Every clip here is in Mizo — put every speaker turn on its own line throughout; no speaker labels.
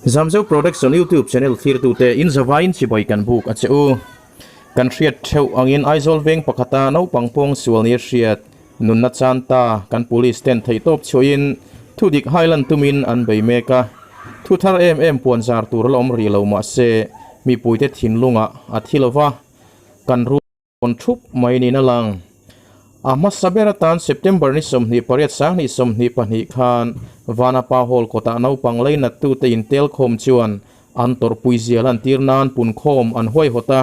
Zamzo Production YouTube channel thlirtute in zavaiin chibai kan buk a che u. Kan hriat theuh angin Aizawl veng pakhata naupang pawng sual nia hriat nunna chan ta kan police ten theihtawp chhuahin thudik hailan tumin an bei mek a. Thu thar em em puan zar tur la awm rih lo mahse mipuite thinlungah a thi lova kan ru Rawn thup mai niin a lang. A hmasa ber atan September ni 28 2022 khan Vanapa Hall kawtah naupang leinat tute intelkhawm chuan an tawrhpui zia lantir nan punkhawm an huaihawt a.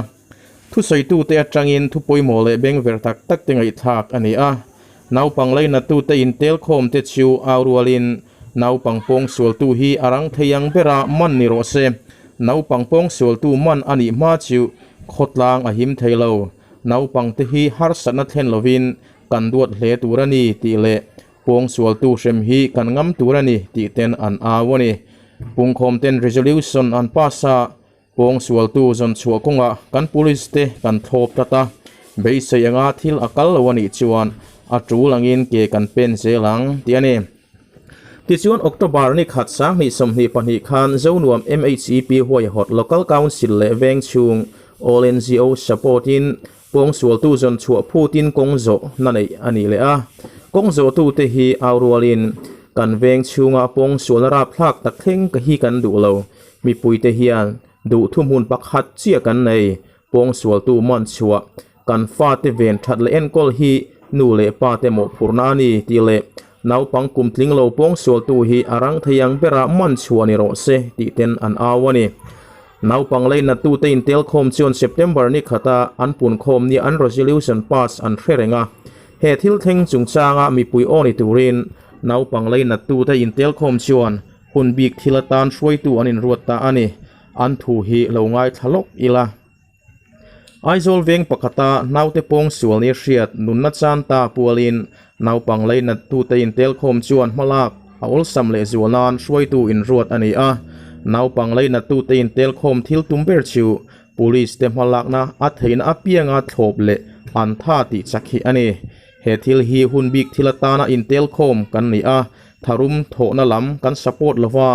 Thusawitute atangin thu pawimawh leh bengver tak tak te ngaihthlak a ni a. Naupang leinat tute intelkhawm te chu au rualin naupang pawngsualtu hi a rang thei ang bera man ni rawh se. Naupang pawngsualtu man a nih hma chu Khawtlang a him thei lo. Naupangte hi harsatna thlen lovin kan duat hle tur a ni tih leh pawngsualtu hrem hi kan ngam tur a ni tih ten an au a ni. Pungkhawmten resolution an pass a, pawngsualtu zawn chhuah kawngah kan police te kan thlawp tlat a, beisei anga thil a kal lo a nih chuan a tul angin ke kan pen zel ang tih a ni. Tichuan October ni khat 2022 khan Zonuam MHEP huaihawt Local Council leh veng chhung All NGO support in pawngsualtu zawn chhuah phutin kawng zawh na neih a ni leh a. Kawng zawhtute hi au rualin kan veng chhunga pawngsualna rapthlak tak thleng ka hi kan duh lo. Mipuite hian duh thuhmun pakhat chiah kan nei. Pawngsualtu man chhuah Kan fate ven that leh enkawl hi nu leh pa te mawhphurhna a ni tih leh naupang kum tling lo pawngsualtu hi a rang thei ang berah man chhuah ni rawh se tih ten an au a ni. Naupang leinatute intelkhawm chuan September ni khata an punkhawm nia an resolution pass an hre reng a. He thil thleng chungchanga mipui aw ni turin naupang leinatute intelkhawm chuan hun bik thil atan hruaitu an inruat ta a ni. An thu hi lo ngaithla lawk ila. Aizawl veng pakhata naute pawng sual nia hriat nunna chan ta pualin naupang leinat tute intelkhawm chuan hmalak a awlsam leh zual nan hruaitu inruat a ni a. Naupang leinat tute intelkhawm thil tum ber chu Police te hmalakna a theihna apianga thlawp leh an tha tih chak hi a ni. He thil hi hun bik thil atana intelkhawm kan ni a, tharum thawhna lam kan support lova,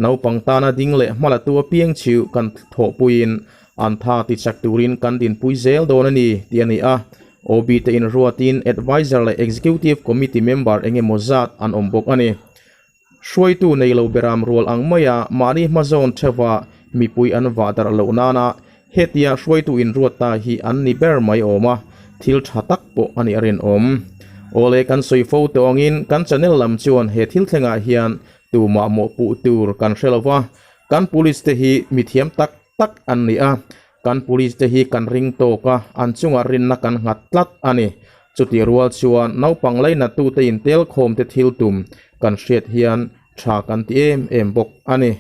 Naupang tana ding leh hmalatu apiang chu kan thawhpuiin an tha tichak turin kan dinpui zel dawn a ni tih a ni a. OB te inruatin Adviser leh Executive Committee member eng emaw zat an awm bawk a ni. Hruaitu nei lo beram rual ang maia mahni hmazawn theuha mipui an vah darh loh nana hetia hruaitu inruat ta hi an ni ber mai awm a, thil tha tak pawh a nih a rinawm. Awle kan sawi fo tawh angin kan channel lam chuan he thil thlengah hian Tumah mawhpuh tur kan hre lo va, kan police te hi mithiam tak tak an ni a, kan police te hi kan ring tawk a, an chungah rinna kan nghat tlat a ni. Chutih rual chuan naupang lainatute intelkhawm te thil tum kan hriat hian tha kan ti em em bawk a ni.